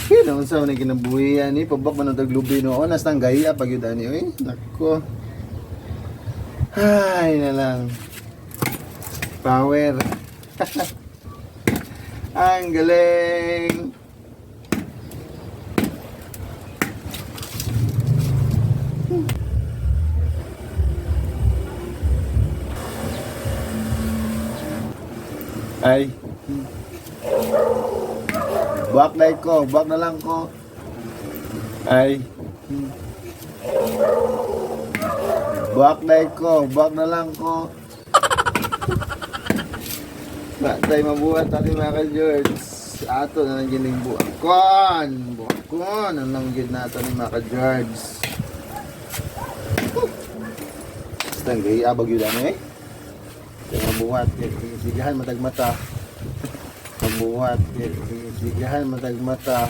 Kaya unsa man kinabuhi ani, pabak man ang taglubi noon, nas nang gaya pag yun ani oy. Nako. Ay na lang. Power. Ang galing. Ay. Buwak na ko, buwak na lang ko. Ay. Buwak na ko, buwak na lang ko. Batay mabuhat natin, mga ka-George. Ato na lang gining buwakon. Buwakon ang lang gid nato ni mga ka-George. Basta ang gay abag yun ano eh. Kaya mabuhat, sigahan matag mata. Mabuhat, sigahan matag mata.